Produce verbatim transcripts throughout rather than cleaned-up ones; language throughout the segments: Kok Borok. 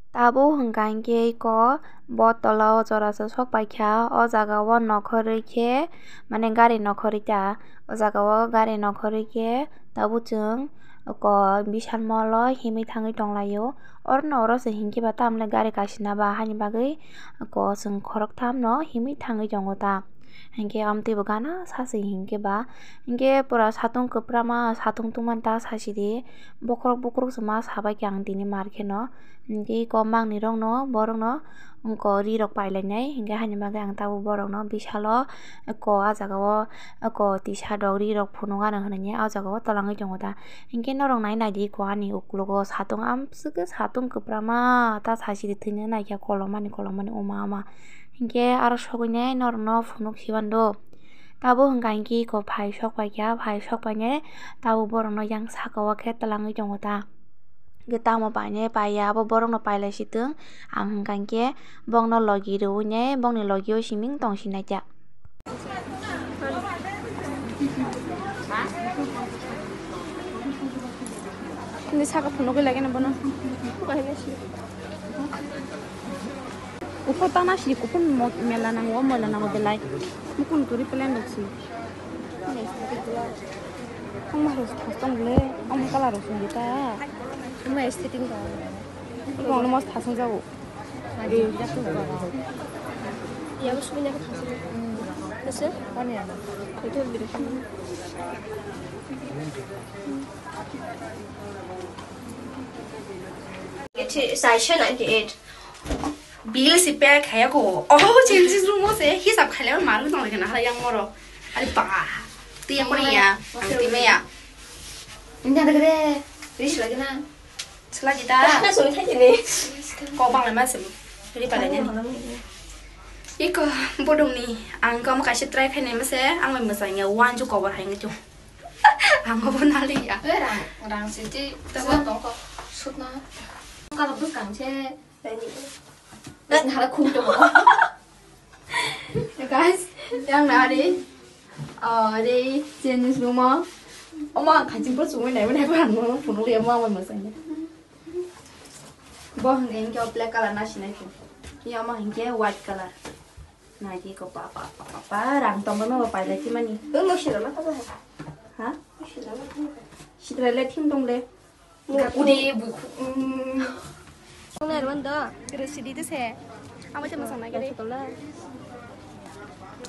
Tabuk hwnkha hinkhe iko bo tola o jora se sok paikha, o jaga o nokhorwi khe, mane gari nokhorwi ta, o jaga o gari nokhorwi khe tabuk chwng iko Vishal Mall o himwi thangwi tonglaio. Oro no oro se hinkhe ba tamle gari kasina ba, haini bagwi iko chwng khoroktham no himwi thangwi tongo ta. Hinkhe amtwi bo gana sasi hinkhe ba, hinkhe pura satung kwprama, satung tungmani ta sasi di, bokhorok bokhorok se ma sabai khe ang tini mar kheno. Hinkhe iko mangni rokno, borokno iko ri rok pailainai, hinkhe haini bagwi ang tabuk borokno Vishal o iko ah jaga o iko tisa rok ri rok phunuk ano hinwi o jaga o twlangwi tongo ta. Hinkhe norok nai naidi iko ani uklogo satung amswk khe satung kwprama ta sasi di thwina naikha kolomani kolomani oma ama. Hinkhe aro sogwinai norokno phunuk sibando. Tabuk hwnkha hinkhe iko phai sok paikha, phai sok painai tabuk borokno yang saka o khe twlangwi tongo ta. Hinkhe tamo painai paiya, abo borokno pailai sitwng, ang hwnkha hinkhe bokno logi rwui nai, bokni logi o siming tong sinai ta. Hindi saka phunugwi lagina bono. Kuphur tangna si kuphur mo-, mela nango, moila nango belai. Mukun kuri plan rok si. Ang mahal thas tong le, ang color rok sung ta. Ang aesthetic ba. Iko ang mas thas jago. Iya, aku suka nyakit thas. Terus ya? Mana ya? Itu lebih dekat. Iti saisha ninety eight. Bill si pay khaya ko. Oh, changes room o se hisab khaile mar tong le na hala yang moro. Ari ba. Ti yang mori ya. Ang ti me ya. Ini ada gede. Ris lagi na. Sela jita. Na soi thai ni. Ko bang le ma se. Ri pa le ni. Iko bodong ni. Ang ko ma kaisa try khai nai ma se. Ang le ma sa nge wan ju ko ba hai nge ju. Ang bo naliya. Eh, rang, rang siti, tabo tongko, sutna. Kala bwskang se, tani. Hala khum tongo. Guys, yang na ari. Oh, ari, changes room o. Oma, khachi bro, sumui nai, nai, bang, no, phunuk liya, mo, mo, mo, sanya. Bo hwnkhe hinkhe o black color na sinai khe. Iya omo hinkhe white color. Naidi ko pa, pa, pa, pa, pa, rang tongma no pailai chimani. Oi, mo sira na kabo. Ha? Mo sira na kabo. Sitra le thim tong le. Mo udi bu, mm. Songna rwan do. Kere sidi de se. Amo te masang na kere.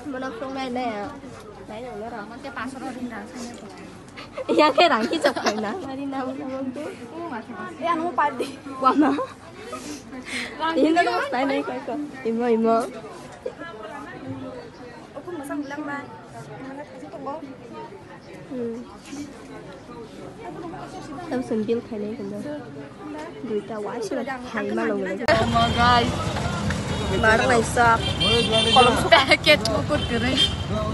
Mono phone nai nai. Nai nang nara. Yang khe rang kichok khaina. Ari na mo mo tu. Ya no pa di. Wama. Ini no nai nai kai ko. Imo imo. Aku masang bilang ba. Hmm. Tam sung bill khainai kanda. Duita waisa hai ma logoi. Oh my God. Mar naisa. Kolom suka. Packet kukur kere.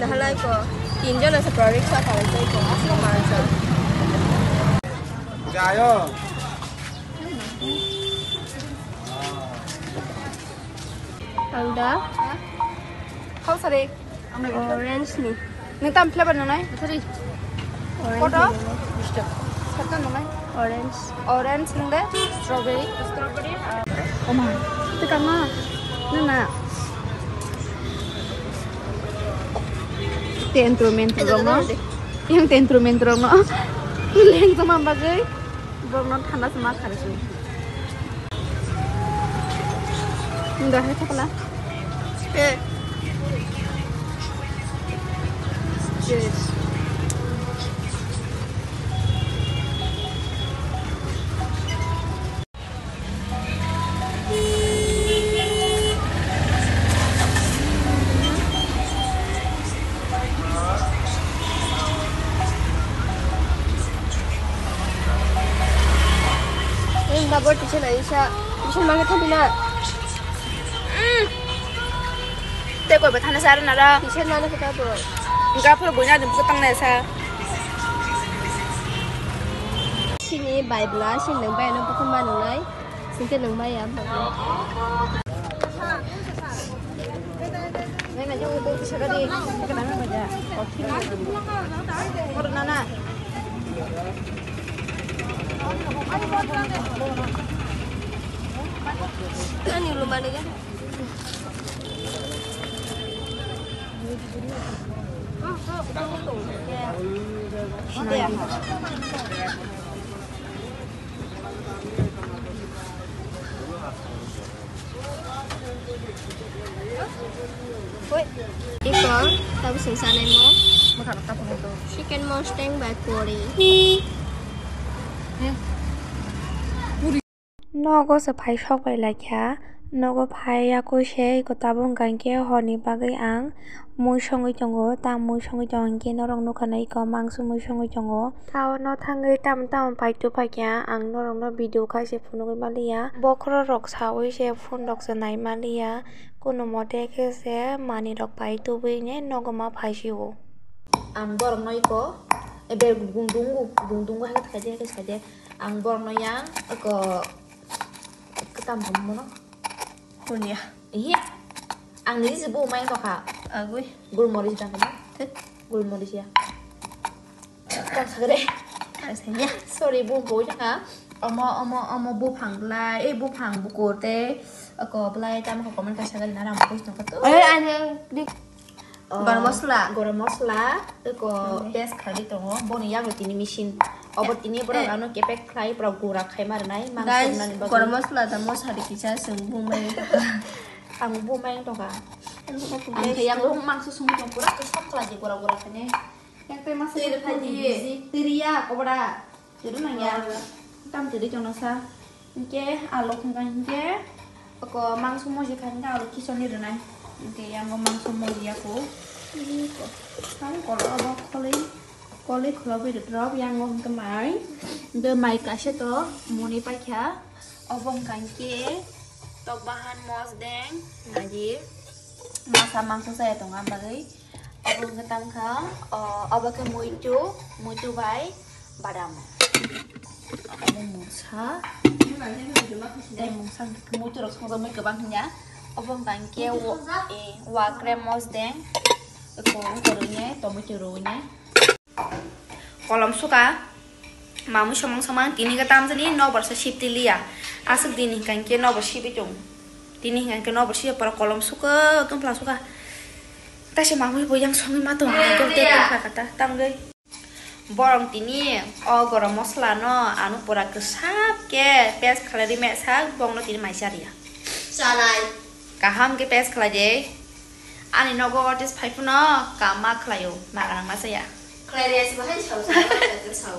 Nahalai ko. Tinjon asa product sa khalai sai ko. Asma mansa. Jayo. Ang da. Hau sare. Orange ni. Nang tam flavor nangnai? Sorry. Orange. Koto? Koto nangnai? Orange. Orange nang de? Strawberry. Strawberry. Oma. Teka ma. Nana. Tentro mentro rok no. Yang tentro mentro rok no. Leng sama bagwi. Borokno thanda se ma kharwi se. Nda hai thapla. He. Yes. Ini babor teacher nai sa, teacher mangga thampi na. Tei koi bo thana sa nara. Teacher nana kata bo. Gapur buina dum ko tang nai sa. Sini bai bla, sini nang bai no buku ma nang nai. Sini te nang bai ya. Nai na jong ko kisa ka di. Ka dang ba ja. Ko thina. Ko nana. Ani lumani ga. Iko, tabuk sung sanai mo. Chicken mosteng bai pori. Nogo se phai sok bai lai kha, nogo phai ya koi se iko tabuk hwnkha hwnkhe horni bagwi ang mui songwi tongo, ta mui songwi tongo hwnkhe norok nukha na iko mangso mui songwi tongo. Tao no thangwi tamo tamo phai tubui phaikha, ang norokno video khai se phunugwi maliya, bokhorok rok sawi se phone rok se nai maliya, kunumote khe se manwi rok phai tubui ne nogo ma phai sio. Ang borok no iko ebe gungdungo gungdungo hai khe thai de hai khe sai de. Ang borokno yang eko kwtam hwnmano. Hwnya. Iya. Ang nini se bo mai tokha. Agui. Gulmoris dang kama. Thit. Gulmoris ya. Tang sagre. Asanya. Sorry, bo bo jaka. Omo omo omo buphang lai, eh buphang bukur te. Eko belai tam ko comment ka sagre na ram post nokha to. Eh, ane. Oh, garam masala. Garam masala, eko paste khlai tongo. Boni yago tini machine. Obo tini borok ano kepek khlai, borok gura khai ma rwnai, mangso rwnani bagwi. Garam masala da mosa ri kisa chwng bumai. Ang bumai tongkha. Ang khe yang mangso songwi tong pura kisa khlai di gura gura khaine. Yang tei masa tiri phai di. Tiri ya kobra. Tiri nang ya. Tam tiri tongna sa. Hingke alok hingka hingke oko mangso moji kha hingke alok kisoni rwnai. Hingke yango mangso moji yako. Ang kolo obo kholoi, kholoi khulogwi rwkrok yango hingke mai. Hingke mai kaisa to muni paikha. Obo hingka hingke tok bahan mosdeng. Naji masa mangso saya tonga bagwi. Obo hingke tangkha, o, obo khe muitu, muitu bai badam. Obo mungsa. Tei mungsa hingke muitu rok songjakmani kwbang hinya. Obo hingka hingke wa-, e, wakre mosdeng. Eko, eko rwinai, tomato rwinai. Kolom suka. Mamui somang somang tini khe tamjani nobar se sibti liya. Aswk dini hingka hingke nobar sibi tong. Tini hingka hingke nobar siya pora kolom suka, tungphla suka. Taisa mamui bo yang songwi ma tong, tungphla kata, tamgwi. Borong tini o gorom masala no ano pura kwsap khe paste khlai ri mesa, bongno tini mai cha riya. Chanai. Kaham khe paste khlai de. Ani nogo artist phai phano kam ma khlaio, maga nang ma saya. Khlai riya se bahai sao, sao, sao, sao.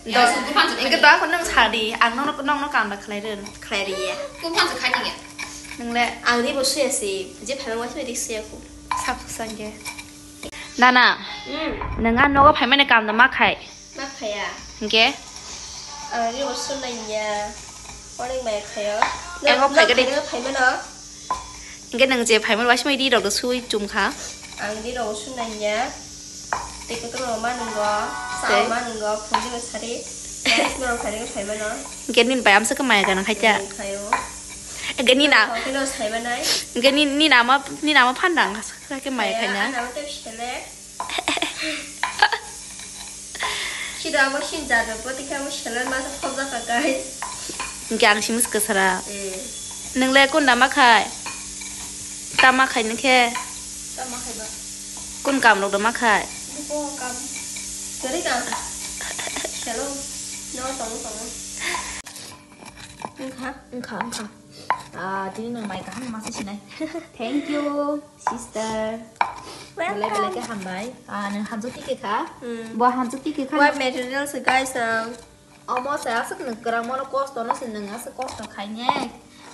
Dos, ya, buphang se engke khlai to ako nang sadi, ang nong nong nong kam da khlai ren. Khlai riya. Buphang se khai tingya. Nang le. Ang ri bo suya se, je phai ma suya dik suya ko. Sak sak sangke. Nana. Hmm. Nang a nogo phai mane kam da ma khai. Ma khaya. Hingke? Ang ri bo sunai ya. Onek mai khayo. Ego phai gade. Phai mano. Hingke nang je phai mano waisa mai ri rok do sui chum kha. Ang ri rok sunai ya. Tei kotor rok ma nungo. Sa ma nungo. Phone ni sari. Guys, norok phai phai mano. Hingke nin bai amsa khe maya gana khai ta. Khayo. Hingke nin a. Kino sai manai. Hingke nin nin ama nin ama phan dang kha khe maya khai na. Ana tei sele. Sida abo sin jado poti khe abo selai masa khobjak kha guys. Hingke ang simis kwsara. Eh. Nwngle kun da ma khai? Ta ma khai nokhe? Ta ma khai ba? Kun kam rok da ma khai? Buko kam. Kwrwi kam. Selo. No tongo tongo. Wngkha? Wngkha, wngkha. Ah, tini nwng mai kaham masa sinai. Thank you, sister. Welcome. Belai belai khe hambai. Ah, nwng hamjak tike kha? Hmm. Bo hamjak tike kha? White material se guys, ang. Omo se aswk nwng kwrang mono kosto no se nwng aswk kosto khainai.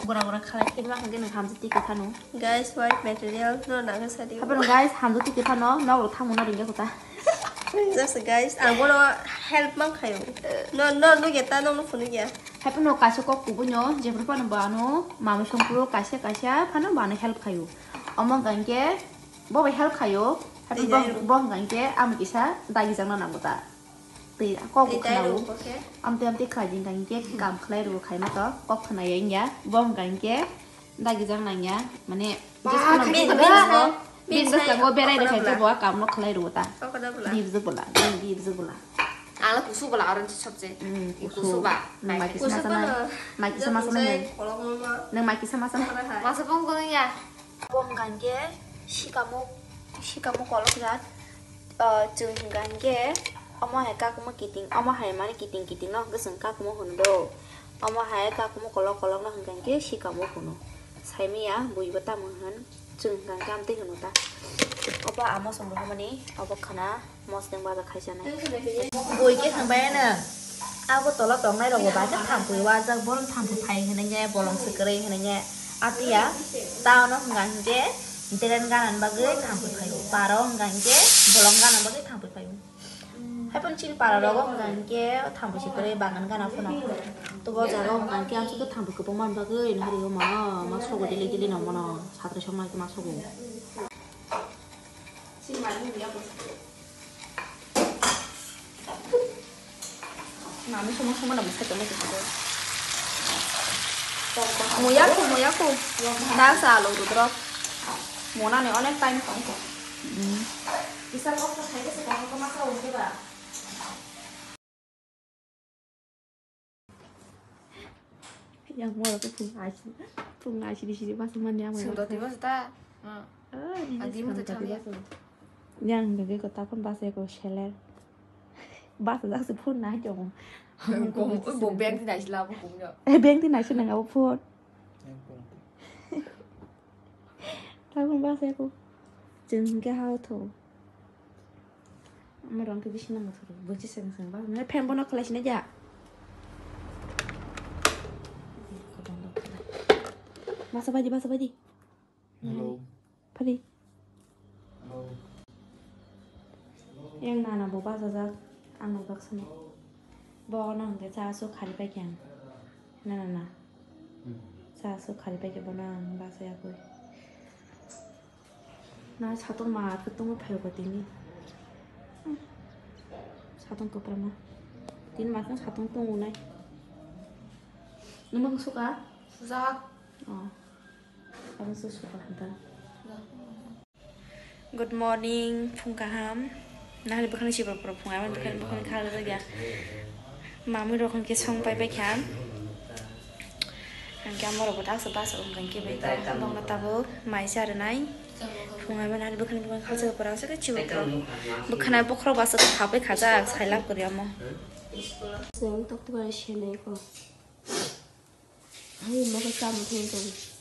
Gura gura khalai khe ma hwnkhe nwng hamjak tike kha no. Guys, white material no nangkhe sadi. Haphano guys, hamjak tike phano nok rok thangmano ringya kota. Just guys, ang bono help man khayo. No, no, nugya ta, nokno phunukya. Haphano kaisa kok kubuino, jephru phano bo ano mamwi songphuru kaisa kaisa phano bo ano help khayo. Omo hwnkha hinkhe bo bai help khayo. Haphano bo, bo hwnkha hinkhe amoni kisa dagi jakna nango ta. Twi kok bo khwnao. Amtwi amtwi khlai di hwnkha hinkhe kam khlai rwo khaima to kok khwnaya wngya. Bo hwnkha hinkhe dagi jak nangya, mane, bini bwskango berai rwkha khe bo a kamno khlai rwo ta. Bibjwk bwla, bini bibjwk bwla. Ang kusu bala orange sabse. Hmm, kusu. Kusu ba. Nang mai kisa masa nang. Mai kisa masa nang. Nang mai kisa masa nang. Masa pong kono ya. Bom gange sikamo sikamo kolok jat. Chwng gange omo hai kakmo kiting, omo hai mani kiting kiting no hwnkhe chwng kakmo hwn do. Omo hai kakmo kolok kolok no hwnkhe sikamo hwno. Saimiya buibo tamo hwn. Chwng hwnkha khe amtwi hwno ta. Obo amo chwng rohormani obo khwna mosdeng baja khaisanai. Bui khe hwnbai ano abo tola tongnai rokbo bai khe thampui wajak, bolong thampui phai hwnwi nge, bolong se kwrwi hwnwi nge. Atiya ta ano hwnka hinkhe deren ganani bagwi thampui phaio, baro hwnka hinkhe bolong gana bagwi thampui phaio. Hai phano chini para rogo hwnka hinkhe thampui se kwrwi bangan gana phano. Tobo jaga hwnka hinkhe ang sudo thampui kwbangma bagwi nahari o mano ma sogo dili dili no mano satri song nai ma sogo. Mami somo somo na bwsai tongma tongma. Muya ko muya ko. Da sa lo rudro. Mona ne onek time tong ko. Isa ko khai ke se ka ko ma sa o ke ba. Yang moro ko phung aisi, phung aisi di sini pas mani yang moro. Sing doti bas ta. Ah, ini agi mo sing doti bas. Yang gage ko tapon bas ya ko seler. Bas jak se phun nai jong. Bo bank ti nai sila bo phun yo. Eh, bank ti nai sila nga bo phun. Tapon bas ya ko. Jeng ke hao tho. Ama rong khe bisi nang thoro. Bwsi seng seng ba. Mane fan bono khlai sini ja. Basa baji, basa baji. Hello. Pari. Hello. Yang nana bo basa jak. Ang bak sini. Bo no hingke cha su khari pai khe ang. Na, na, na. Hmm. Cha su khari pai khe bo no ang basa ya koi. Na satung ma khe tongo phaio ba tini. Satung kwprama. Tini ma khe satung tongo nai. Nung bang suka? Sujak. Oh. Abang su suka hanta. Good morning, phung kaham. Nahani bwkhani sibra pura phung, abang bwkhani, bwkhani kha rwjak ya. Mamui rok hwnkhe song pai pai kha. Hwnkhe amo rok bo daksa basa wng kha hwnkhe bai kha. Bongno tabuk mai cha rwnai. Phung bai nahani bwkhani, bwkhani kha rwjak pura, aswk khe chibo pura. Bwkhani bokhorok basa kha pai kha jak, sai lab kwrwi amo. Chwng tokti bai senai ko. Hai mo khe chamo thung thung.